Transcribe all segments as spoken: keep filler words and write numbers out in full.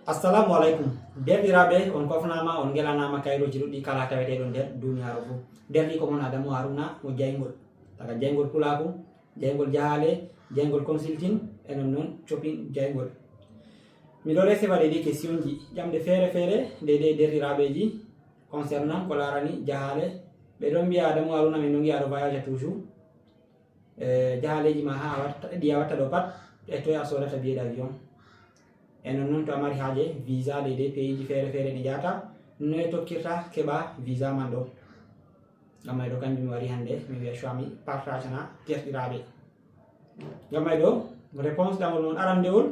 Assalamu alaikum. Derɗiraaɓe, on kofnaama, on ngelanaama kayrooji ɗuɗɗi kala taweteeɗo nder duniyaaru fuu. Derɗi ko mon Adamu Haruna mo Jayngol. Daga Jayngol Pulaaku, Jayngol Jahaale, Jayngol Consulting, e non non Copin Jayngol. Miɗo recevoir des questionji, ƴamɗe feere feere, de de derɗiraaɓeeji, concernant ko laarani jahaale. Ɓe ɗon mbiya Adamu Haruna, min ɗon ngiya aɗo voyage toujours. E, jahaaleeji ma haa a watta, ɗi a watta ɗo pat, e toye a soodata billet d'avion. E non non to a mari haaje visa de de pays ji feere feere ɗi njahata, noye tokkirta keɓa visa man ɗo. Ngam may ɗo kanjum mi wari hannde, mi wiya cuwa mi partage na derɗiraaɓe. Ngam may ɗo, réponse ɗamol mon arandewol,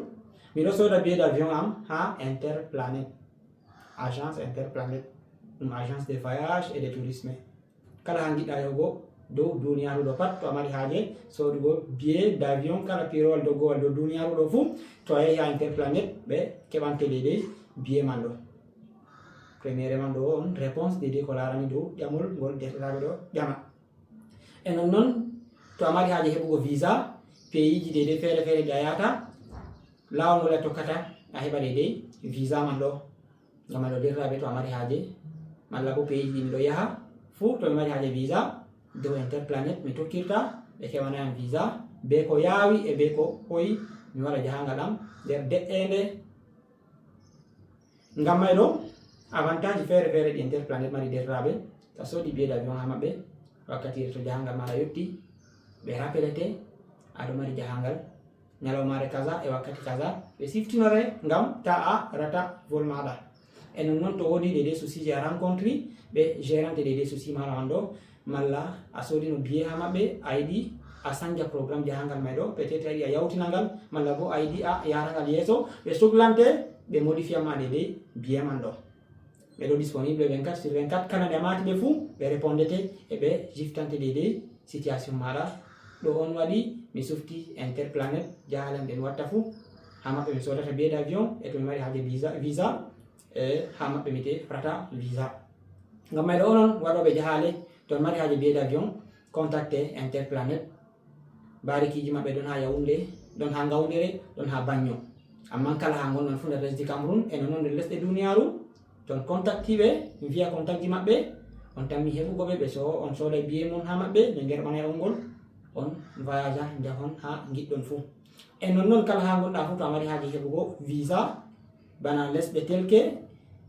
miɗo sooda billet d'avion am haa Interplanet. Agence Interplanet, ɗum agence de voyage et de tourisme. Kala haa ngiɗɗa yahugo dow duniyaaru ɗo pat, to a mari haaje soodugo billet d'avion, kala piirowal doggowal dow duniyaaru ɗo fuu, to a yahi haa Interplanet, ɓe keɓante de de billet man ɗo. Première man ɗo on réponse de de ko laarani dow ƴamol ngol derɗiraaɓe ɗo ƴama. E non non, to a mari haaje heɓugo visa, pays ji de de feere feere ɗi a yahata, laawol ngol a tokkata, a heɓa de de visa man ɗo. Ngam may ɗo derɗiraaɓe, to a mari haaje, malla bo pays ji ɗi miɗo yaha fuu, to mi mari haaje visa, dow Interplanet mi tokkirta, ɓe keɓana yam visa, be ko yaawi e be ko hoyi, mi waɗa jahaangal am nder de'eende. Ngam may ɗo, avantage feere feere ɗi Interplanet mari derɗiraaɓe, to a soodi billet d'avion haa maɓɓe, wakkatiire to jahaangal maaɗa yotti, ɓe rappelete, aɗo mari jahaangal, ñalawmaare kaza e wakkati kaza, ɓe siftinore ngam ta a rata vol maaɗa. E non non to woodi de de souci je a rencontri, ɓe gérante de de souci maaɗa man ɗo, malla a soodino billet haa maɓɓe, a yiɗi a sanja programme jahaangal may ɗo, peut-être a yiɗi a yawtina ngal, malla bo a yiɗi a yaara ngal yeeso, ɓe suklante, ɓe modifiyan ma de de billet man ɗo. Ɓe ɗo disponible vingt-quatre sur vingt-quatre, kala nde a maati ɓe fuu, ɓe répondete e ɓe jiftante de de situation maaɗa. Ɗo on waɗi mi sufti Interplanet, jahaale am ɗe mi watta fuu. Haa maɓɓe mi soodata billet d'avion, e to mi mari haaje visa, visa, e haa maɓɓe mi teprata visa. Ngam may ɗo onon waɗooɓe jahaale, to on mari haaje billet d'avion, contacte Interplanet. Barikiiji maɓɓe ɗon haa Yaoundé, ɗon haa Ngaoundéré, ɗon haa Bagno. Ammaa kala haa ngonɗon fuu nder lesdi Cameroun, e non non nder lesɗe duniyaaru, to on contacti ɓe, mbi'a contactji maɓɓe, on tammi heɓugo ɓe, ɓe so-, on sooday billet mon haa maɓɓe, ɓe ngerɓanay on ngol, on voyage njahon haa ngiɗɗon fuu. E non non kala haa ngonɗa fuu, to a mari haaje heɓugo visa, bana lesɗe tel que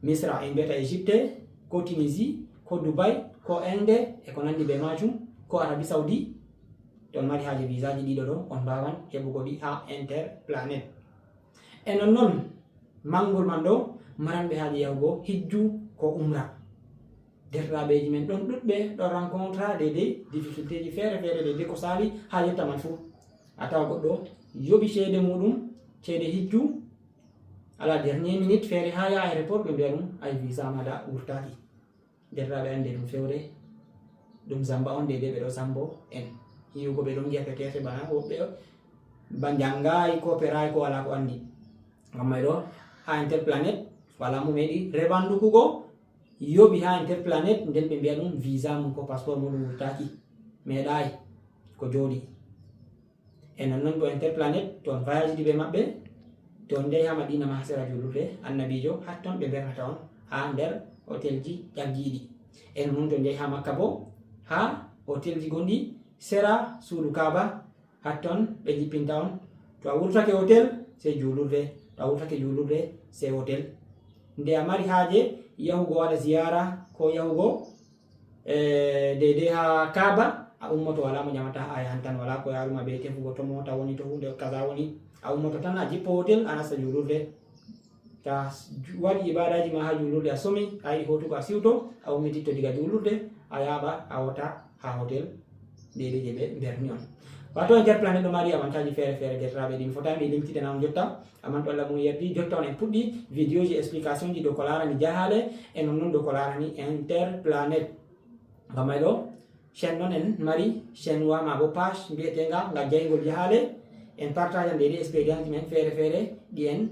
Misra, en mbiyata Égypte, ko Tunisie, ko Dubai, ko Inde, e ko nandi be maajum, ko Arabie Saoudi, to on mari haaje visaaji ɗiɗo ɗo, on mbaawan heɓugo ɗi haa Interplanet. E non non, manngol man ɗo, maranɓe haaje yahugo hijju ko umra. Derɗiraaɓeeji men ɗon ɗuɗɓe, ɗon rencontra de de difficultéji feere feere de de ko saali haa yotta man fuu. A tawa goɗɗo yoɓi ceede muuɗum, ceede hijju, à la dernière minute, feere haa yaha aéroport, ɓe mbi'a ɗum, ay, visa maaɗa wurtaaki. Derɗiraaɓe, annde ɗum fewre, ɗum zamba on, de de ɓe ɗo zambo en. Yi'ugo ɓe ɗon ngi'a peut-être bana woɓɓe ba njanngaay ko peraay ko walaa ko anndi. Ngam may ɗo, haa Interplanet, walaa mo meeɗi rewandukugo, yoɓi haa Interplanet, nden ɓe mbi'a ɗum visa mum ko passeport mum ɗum wurtaaki. Meeɗaay ko jooɗi. E non non bo Interplanet, to on voyage ɗi be maɓɓe, to on njahi haa Madina ma haa sera juulirde Annabiijo, hatton ɓe mbernata on haa nder hotelji ƴaggiiɗi. E non non to on njahi haa Makka bo, haa hotelji gonɗi sera suudu Kaaba, hatton ɓe jippinta on. To a wurtake hotel, sey juulirde. To a wurtake juulirde, sey hotel. Nde a mari haaje yahugo waɗa ziyaara ko yahugo, e, deydey haa Kaaba, a ummoto, walaa mo ƴamata, a yahan tan, walaa ko yaaruma be tefugo to moota woni, to huunde kaza woni. A ummoto tan, a jippo hotel, a nasta juulirde. To a s-, ju-, waɗi ibaadaaji ma haa juulirde, a somi, a yiɗi hootugo, a siwto, a ummititto diga juulirde, a yaaɓa, a hoota haa hotel deydey je ɓe mberni on. Waato, Interplanet ɗo mari avantageji feere feere, derɗiraaɓe, ɗi mi fotaay mi limtidana on jotta, ammaa to Allah mum yardi, jotta on en puɗɗi vidéoji explicationji dow ko laarani jahaale, e non non dow ko laarani Interplanet. Ngam may ɗo, chaîne non en mari chaîne wa maa bo page mbi'eteenga nga Jayngol Jahaale, en partagean deydey expérience men feere feere ɗi en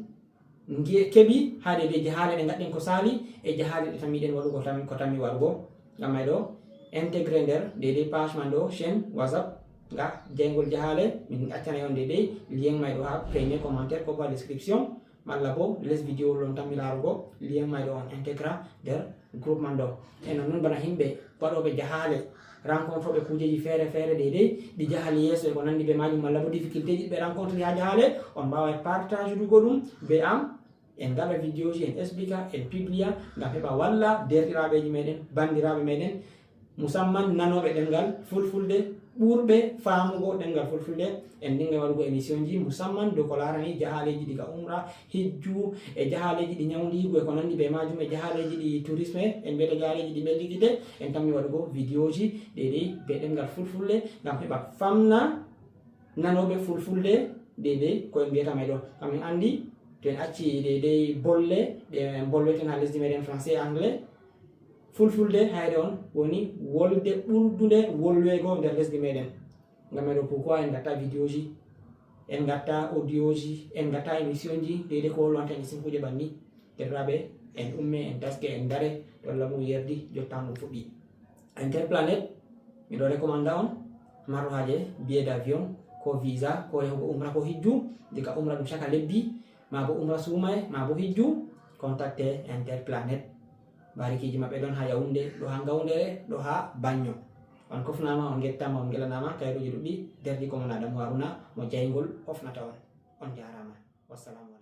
ngi-, keɓi haa deydey jahaale ɗe ngaɗɗen ko saali e jahaale ɗe tammiɗen waɗugo tan, ko tammi waɗugo. Ngam may ɗo, intégré nder deydey page man ɗo, chaîne WhatsApp nga Jayngol Jahaale, min accanay on deydey lien may ɗo haa premier commentaire ko haa description. Malla bo les vidéo ɗon tammi laarugo lien mayɗo on intégra nder groupe man ɗo. E non non bana himɓe waɗoɓe jahale, rencontre ɓe kujeji fere fere deydey ɗi jahali yeeso e ko nandi be majum, malla bo difficulté ji ɓe rencontre ha jahale, on mbawai partage dugo ɗum be am. En ngaɗa vidéoji, en explica, en publia ngam heɓa walla derɗiraɓeji meɗen, bandiraɓe meɗen, musamman nanoɓe ɗemngal fulfulde, ɓurɓe famugo ɗemngal fulfulde. En dinga waɗugo émission ji musamman dow ko larani jahaleji diga umra, hijju, e jahaleji ɗi nyawdigu e ko nandi be majum, e jahaleji ɗi tourisme, en mbiyata jahaleji ɗi ɓellitite. En tammi waɗugo vidéoji deydey be ɗemngal fulfulde ngam heɓa famna nanoɓe fulfulde deydey ko en mbiyata may ɗo. Kam en andi to en acci deydey bolle ɗe en bolweten ha lesdi meɗen, français, anglais, fulfulde hayre on woni wolde ɓurdunde wolwego nder lesdi meɗen. Ngam meɗo pourquoi en gatta vidéoji, en gatta audioji, en gatta émission ji deydey ko wolwanta en isin kuje banni. Derɗiraɓe, en umme, en taske, en dare to Allah mum yerdi. Jottan ɗum fuɗɗi. Interplanet, miɗo recommanda on marɗo haaje billet d'avion ko visa ko yahugo umra ko hijju, diga umra ɗum caka lebbi, ma bo umra suumaye, ma bo hijju, contacte Interplanet. Barikiji maɓɓe ɗon ha Yaoundé, ɗo ha Ngaoundéré, ɗo ha Bagno. On kofnama, on gettama, on gelanama, kayruji ɗuɗɗi. Derdi ko mon Adamu Haruna mo jayngol hofnata on. On jarama. Wassalamu.